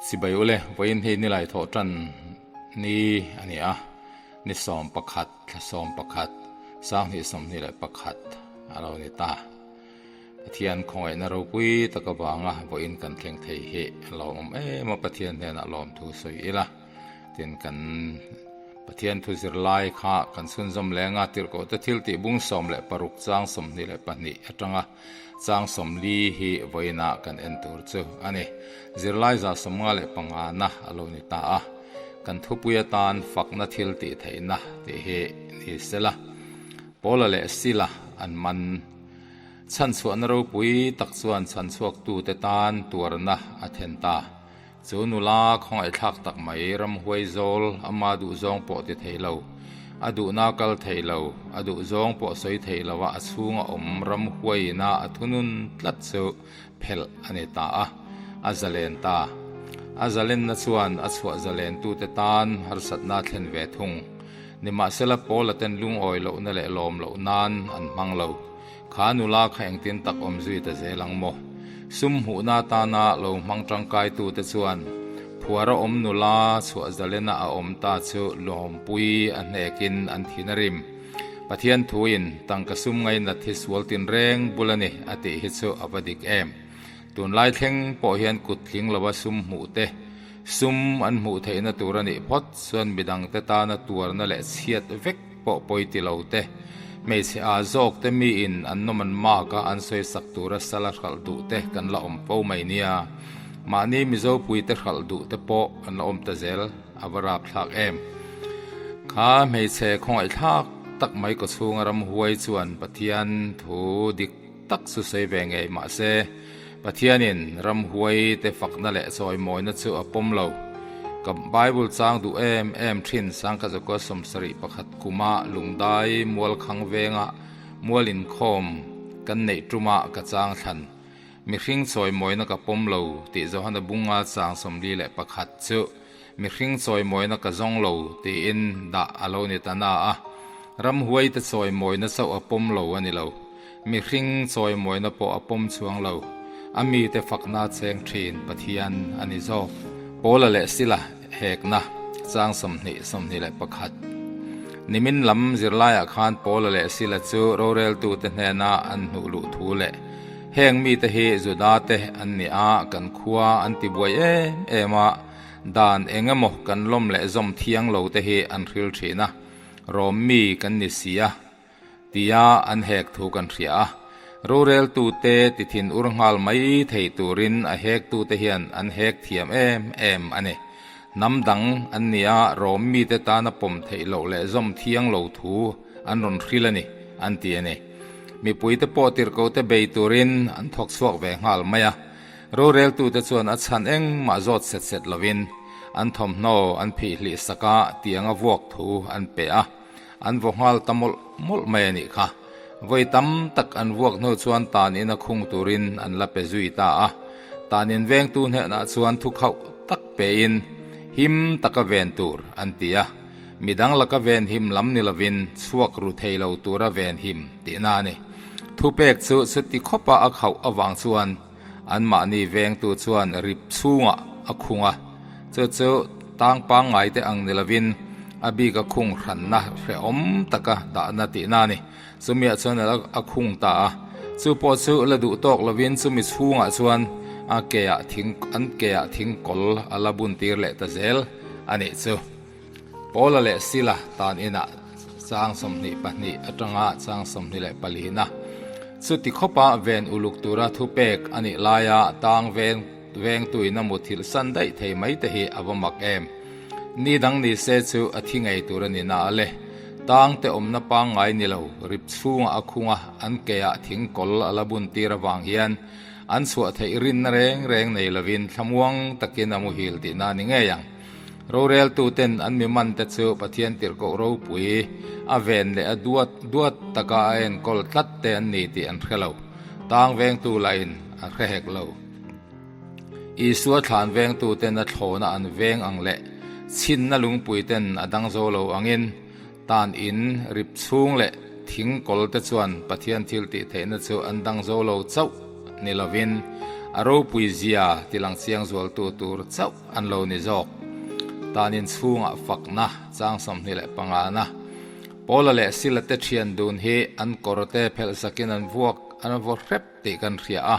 Sibai ule, vawiin hi nilai thawh tan ni a ni a, ni 11, thla 11, 2021 a lo ni ta. Pathian khawngaihna ropui tak avanga vawiin kan thleng thei hi a lawmawm em a, Pathian hnenah lawmthu sawi ila. Tin kan Pathian thu zirlai kha kan chhunzawm leng a, Tirhkohte thil tih bung 16 chang 22 atanga chang 40 hi vawiinah kan en tur chu a ni. Zirlai za 55 na a lo ni ta a, kan thupui atan fakna thil tih theihna tih hi ni sela. Paula leh Sila an man. Chhanchhuahna ropui tak chuan chhanchhuaktute tan tuarna a then ta. Chu nula khawngaihthlak tak mai ramhuai zawl ama duhzawng pawh ti thei lo, a duhna kal thei lo, a duhzawng pawh sawi thei lo a a chhunga awm ramhuaiina a thunun tlat chu phelh a ni ta a, a zalen ta. A zalenna chuan a chhuah zalentute tan harsatna a thlen ve thung. Nimahsela Paula ten lungawi lohna leh lawm loh nan an hmang lo. Kha nula kha engtin tak awm zui ta zel ang maw? Sum hmuhna atana lo hmang tangkaitute chuan phuara awm nula chhuah zalena a awm ta chu lawmpui a hnekin an thin a rim. Pathian thuin tangka sum ngainat hi sual tinreng bul a ni a tih hi chu a va dik em. Tunlai thleng pawh hian kut tling lova sum hmuh te, sum an hmuh theihna tur a nih phawt chuan midangte tana tuarna leh chhiat vek pawh pawi ti lo te, hmeichhe aa zawk te miin an nawm an mak a an sawi sak tura sal a hralh duh te kan la awm fo mai nia. Mahni Mizo pui te hralh duh te pawh an la awm ta zel a va rap thlak em. Kha hmeichhe khawngaihthlak tak mai kawchhunga ramhuai chuan Pathian thu dik tak chu sawi ve ngei mahse Pathianin ramhuai te fakna leh chawimawina chu a pawm lo. Ka Bible chang duh em em thin Sangkha Zakua 71 kuma lungdai mualkhang venga mual inkhawm kan neih tuma ka chang thlan. Mihring chawimawina ka pawm lo tih Johana bunga chang 41 chu mihring chawimawina ka zawng lo tiin dah a lo ni ta na a. Ramhuai te chawimawina chauh a pawm lo a ni lo. Mihring chawimawina pawh a pawm chuang lo. A mite fakna cheng thin Pathian a ni zawk. Paula leh Sila hekna chang 20 21. Nimin lam zirlaiah khan Paula leh Sila chu roreltute hnena an hnuh luh thu leh heng mite hi Juda te an ni a, kan khua an ti buai em em a, dan eng emaw kan lawm leh zawm thiang lo te hi an hril thin a, Rom mi kan ni si a. Tia an hek thu kan hria a, roreltute ti thin ur nghal mai thei turin a hektute hian an hek thiam em em a ni. Hnam dang an ni a, Rom mite tana pawm theih loh leh zawm thiang lo thu an rawn hril a ni, an ti a ni. Mipuite pawh tirhkote bei turin an thawk chhuak ve nghal mai a, roreltute chuan a chhan engmah zawt set set lovin an thawmhnaw an phihhlih sak a, tianga vuak thu an pe a. An vaw nghal ta mawlh mawlh mai a nih kha. Vawi tam tak an vuak hnu chuan tan in a khung turin an la pe zui ta a. Tan in vengtu hnenah chuan thu khauh tak pein him taka ven tur an ti a. Midang laka ven him lam ni lovin chhuak ru thei lo tura ven him tihna a ni. Thupek chu chuti khawpa a khauh avang chuan anmahni vengtu chuan rip chhungah a khung a, chu chu tang pangngai te ang ni lovin a bik a khung hranna hrehawm taka dahna tihna a ni. Chumiah chuan a khung ta a, chu pawh chu la duh tawk lovin chumi chhungah chuan a keah thing an keah thing kawl a la bun tir leh ta zel a nih chu. Paula leh Sila tan inah chang 22 atanga chang 24 na chuti khawpa ven uluk tura thupek a nih laia tang veng vengtuin a muthilh san daih thei mai te hi a va mak em. Ni dang ni se chu a thi ngei tur a ni na a le. Tang te awmna pangngai ni lo, rip chhungah a khung a, an keah thing kawl a la bun tir avang hian an chhuah theih rinna reng reng nei lovin thlamuang takin a muhil tihna a ni ngei ang. Roreltuten an mi mante chu Pathian tirhkoh ropui a ven leh a duat duat taka a enkawl tlat te an ni tih an hre lo. Tang vengtu lahin a hre hek lo. Isua thlan vengtuten a thlawna an veng ang leh chhinna lungpuiten a dang zo lo angin tan in rip chhung leh thing kawl te chuan Pathian thil tih theihna chu an dang zo lo chauh ni lovin A ropui zia tilang chiang zualtu tur chauh an lo ni zawk. Tan in chhungah fakna chang 25 na Paula leh Sila te thian dun hi an kawr te phelh sakin an vuak an vaw hrep tih kan hria a,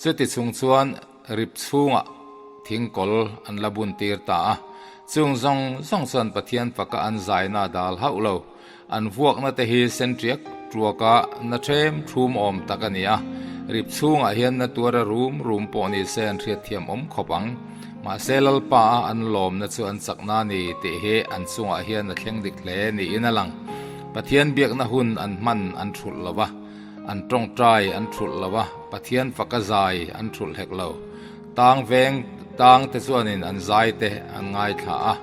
chuti chung chuan rip chhungah thingkawl an la bun tir ta a. Chung zawng zawng chuan Pathian faka an zaina dal hauh lo. An vuakna te hi sentriak tuaka na ṭhem ṭhum awm tak a ni a, rip chhungah hian na tuara rum rum pawh ni se an hriatthiam awm khawp ang. Mahse Lalpa a an lawmna chu an chakna a ni tih hi an chungah hian a thleng dik hle niin a lang. Pathian biakna hun an hman an ṭhulh lo va, an ṭawngṭai an ṭhulh lo va, Pathian faka zai an ṭhulh hek lo. Tang veng tang te chuanin an zai te an ngaithla a.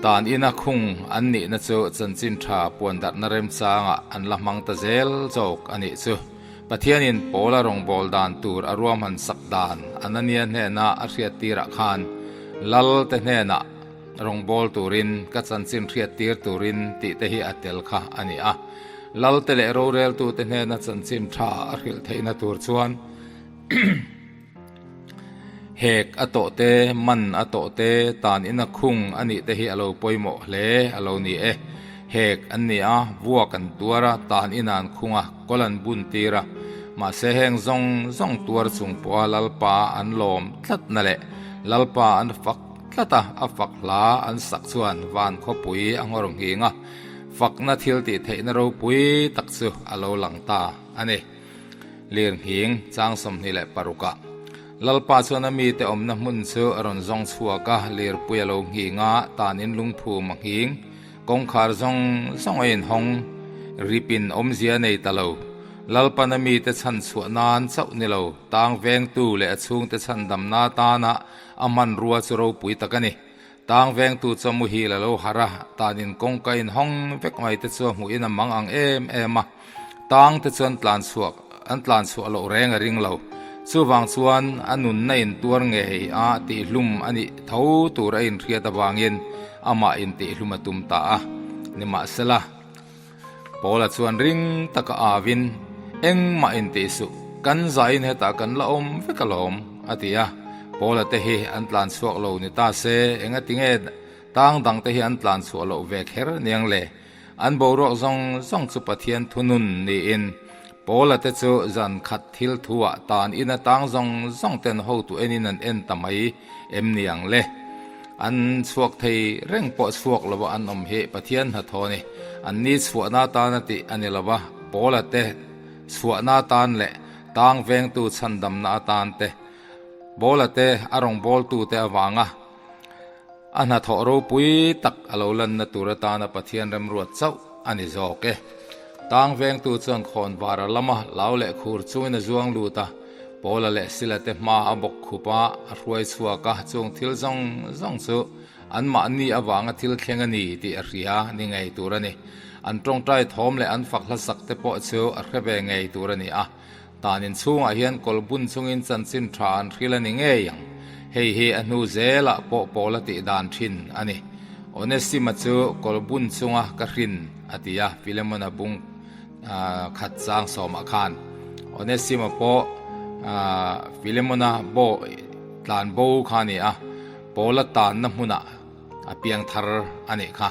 Tan ina khung an nihna chu chanchin tha puan darhna remchangah an la hmang ta zel zawk a nih chu. Pathianin Paula rawngbâwl dan tur a ruahman sak dan Anania hnena a hriattirah khan Lal te hnenah rawngbâwl turin ka chanchin hriattir turin tih te hi a tel kha a ni a. Lal te leh roreltute hnena chanchin tha a hrilh theihna tur chuan Hek a tawh te, man a tawh te, tan ina khung a nih te hi a lo pawimawh hle a lo ni e. Hek an ni a, vuak an tuar a, tan ina an khung a, kawl an bun tir a. Mahse heng zawng zawng tuar chung pawha Lalpa an lawm tlat na leh Lalpa an fak tlat a, a fak hla an sak chuan van khawpui a nghawr nghing a, fakna thil tih theihna ropui tak chu a lo lang ta a ni. Lirnghing chang 26 ah Lalpa chuan a mite awmna hmun chu a rawn zawng chhuak a, lirpui a lo nghing a, tanin lungphum a nghing, kawngkhar zawng zawng a inhawng, ripin awmzia a nei ta lo. Lalpan a mite chhan chhuah nan chauh ni lo, tang vengtu leh a chhungte chhandamna atana a hmanrua chu ropui tak a ni. Tang vengtu chu a muhil a lo harh a, tanin kawngka inhawng vek mai te chu a hmuhin a mang ang em em a. Tang te chuan tlan chhuak an tlan chhuah loh reng a ring lo. Chuvang chuan a nunna intuar ngei a tihhlum a nih tho tur a inhriat avangin amah intihhlum a tum ta a. Nimahsela, Paula chuan ring taka avin, Engmah intih suh, kan zain hetah kan la awm vek alawm, a ti a. Paula te hi an tlan chhuak lo ni ta se, engatinge tang dangte hi an tlan chhuah loh ve kher niang le? An boruak zawng zawng chu Pathian thunun niin, Paula te chu zan khat thil thuah tan ina tang zawng zawng ten hotu enin an en ta mai em ni ang le? An chhuak thei reng pawh chhuak lova an awm hi Pathian hnathawh a ni. An ni chhuahna tana tih a ni lova, Paula te chhuahna atan leh tang vengtu chhandamna atan te, Paula te a rawngbawltu te avanga, A hnathawh ropui tak a lo lanna tur atana Pathian remruat chauh a ni zawk e. Tang vengtu chuan khawnvar a lam a, lau leh khur chungin a zuang lut a, Paula leh Sila te hma a bawk khup a, a hruai chhuak a, chung thil zawng zawng chu anmahni avanga thil thleng a ni tih a hria ni ngei tur a ni. An tawngtai thawm leh an fak hlasak te pawh chu a hre ve ngei tur a ni a. Tan in chhungah hian kawl bun chungin chanchin tha an hril a ni ngei ang. Hei hi a hnu zelah pawh pawl a tih dan thin a ni. Onesima chu kawl bun chunga ka hrin a ti a, Filemona bung khat chang sawmah khan. Onesima pawh Filemona baw tlan bo kha a ni a, Paula tanna hmunah a piang thar a nih kha.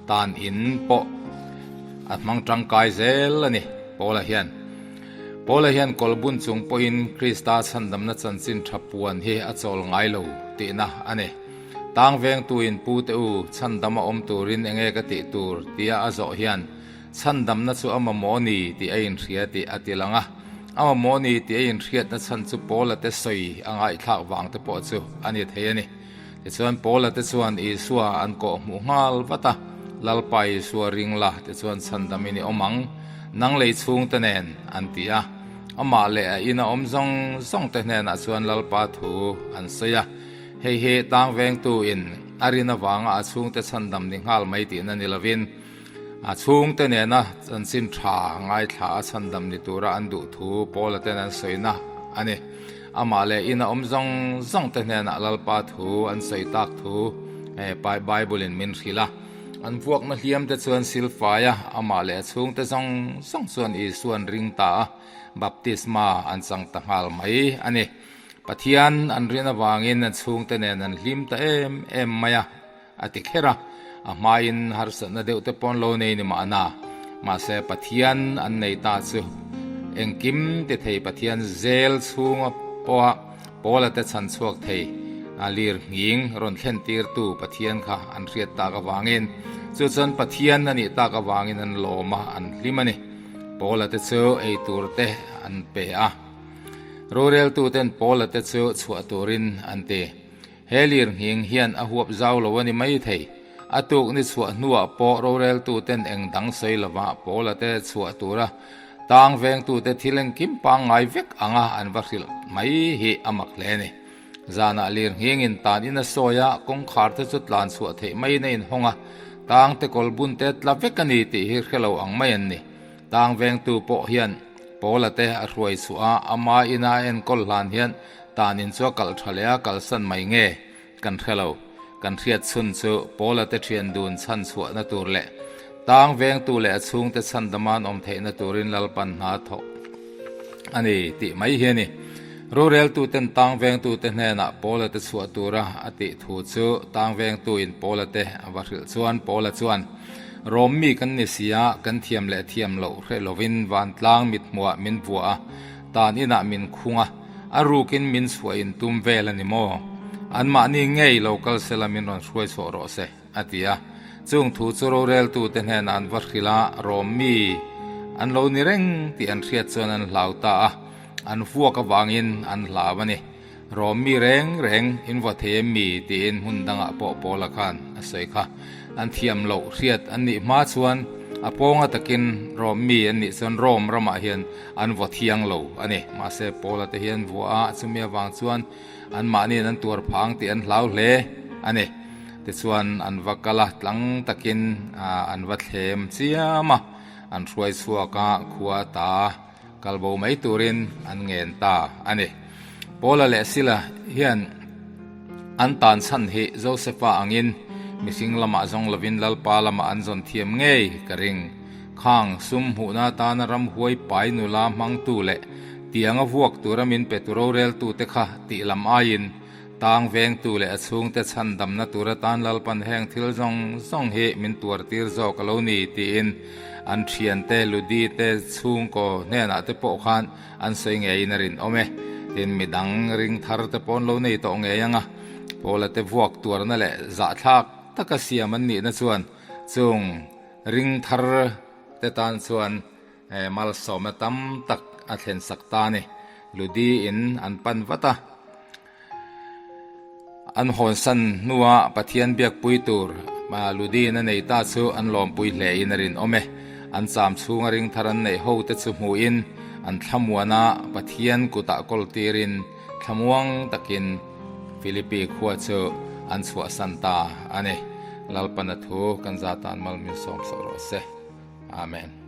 Tan in pawh a hmang tangkai zel a ni Paula hian. Paula hian kawlbun chung pawhin Krista chhandamna chanchin tha puan hi a chawl ngai lo tihna a ni. Tang vengtuin Pu te u chhandam a awm turin enge ka tih tur tia a zawh hian chhandamna chu a mamawh ni tih a inhria tih a ti lang a. A mamawh ni tih a inhriatna chhan chu Paula te sawi a ngaihthlak vang te pawh chu a ni thei a ni. Tichuan Paula te chuan Isua an kawh hmuh nghal vat a, Lalpa Isua ring la, tichuan chhandamin i awm ang, nang lei chhungte nen, an ti a. Amah leh a ina awm zawng zawng te hnenah chuan Lalpa thu an sawi a. Hei hi tang vengtu in a rin avanga a chhungte chhandam ni nghal mai tihna ni lovin, a chhungte nena chanchin tha ngaithla a chhandam ni tura an duh thu Paula ten an sawina a ni. Amah leh ina awm zawng zawng te hnenah Lalpa thu an sawi tak thu Bible in min hrilh a. An vuakna hliam te chuan silfai a, amah leh a chhungte zawng zawng chuan Isua an ring ta a, baptisma an chang ta nghal mai a ni. Pathian an rin avangin an chhungte nen an hlim ta em em mai a, a ti kher a. A hmain harsatna deuh te pawn lo nei ni mahna, mahse Pathian an nei ta chu engkim ti thei Pathian zel chhunga pawha Paula te chhan chhuak thei a lir nghing rawn thlen tirtu Pathian kha an hriat tak avangin chu chuan Pathian a nih tak avangin an lawm a, an hlim a ni. Paula te chu ei tur te an pe a. Roreltuten Paula te chu chhuah turin an ti. He lir nghing hian a huap zau lo a ni mai thei. A tuk ni chhuah hnuah pawh roreltuten eng dang sawi lova Paula te chhuah tura tang vengtute thil engkim pangngai vek anga an va hrilh mai hi a mak hle a ni. Zanah lir nghingin tan in a sawi a, kawngkhar te chu tlan chhuah theih maiin a inhawng a, tang te kawl bun te tla vek a ni tih hi hre lo ang mai an ni. Tang vengtu pawh hian Paula te a hruai chhuah a, ama ina a enkawl hlan hian tan in chu a kalh tha leh a, kalsan mai nge kan hre lo. Kan hriat chhun chu Paula te thian dun chhan chhuahna tur leh tang vengtu leh a chhungte chhan daman awm theihna turin Lalpan hna thawk a ni tih mai hi a ni. Roreltuten tang vengtute hnenah Paula te chhuah tura a tih thu chu tang vengtuin Paula te a va hrilh chuan Paula chuan, Rom mi kan ni si a, kan thiam leh thiam loh hreh lovin vantlang mithmuah min vuah a, tan inah min khung a, a rukin min chhuah in tum vel a ni maw? Anmahni ngei lo kal sela min rawn hruai chhuah rawh se, a ti a. Chung thu chu roreltute hnenah an va hrilh a, Rom mi an lo ni reng tih an hriat chuan an hlau ta a, an vuak avangin an hlau a ni. Rom mi reng reng in vaw thei em mi tiin hmun dangah pawh Paula khan a sawi kha. An thiam loh hriat an nih hma chuan a pawnga takin Rom mi an nih chuan Rom ramah hian an vaw thiang lo a ni. Mahse Paula te hian vua a, chumi avang chuan anmahniin an tuar phang tih an hlau hle a ni. Tichuan an va kal a, tlang takin an va thlem chiam a, an hruai chhuak a, khua ta. Kalbo mai turin an ngen ta a ni. Paula leh Sila hian an tan chhan hi Josefa angin mihring lamah zawng lovin Lalpa lamah an zawn thiam ngei ka ring. Khang sum hmuhna atana ramhuai pai nula hmangtu leh tianga vuak tura min petu roreltute kha tih lam aiin Tang vengtu leh a chhungte chhandamna tur atan Lalpan heng thil zawng zawng hi min tuartir zawk a lo ni tiin an thiante Ludi te chhungkaw hnenah te pawh khan an sawi ngeiin a rinawm e. Tin, midang ring thar te pawh an lo nei tawh ngei ang a, Paula te vuak tuarna leh zahthlak taka siam an nihna chuan chung ring thar te tan chuan Malsawmna tam tak a thlen sak ta a ni. Ludi in an pan vat a. An hawnsan hnua Pathian biakpui tur Ludi in a nei ta chu an lawmpui hle in a rinawm e. An cham chhunga ring thar an neih ho te chu hmuhin an thlamuan a, Pathian kutah kawl tirin thlamuang takin Philippi khua chu an chhuahsan ta a ni. Lalpana thu kan zatan mal min sawm sawh rawh se. Amen.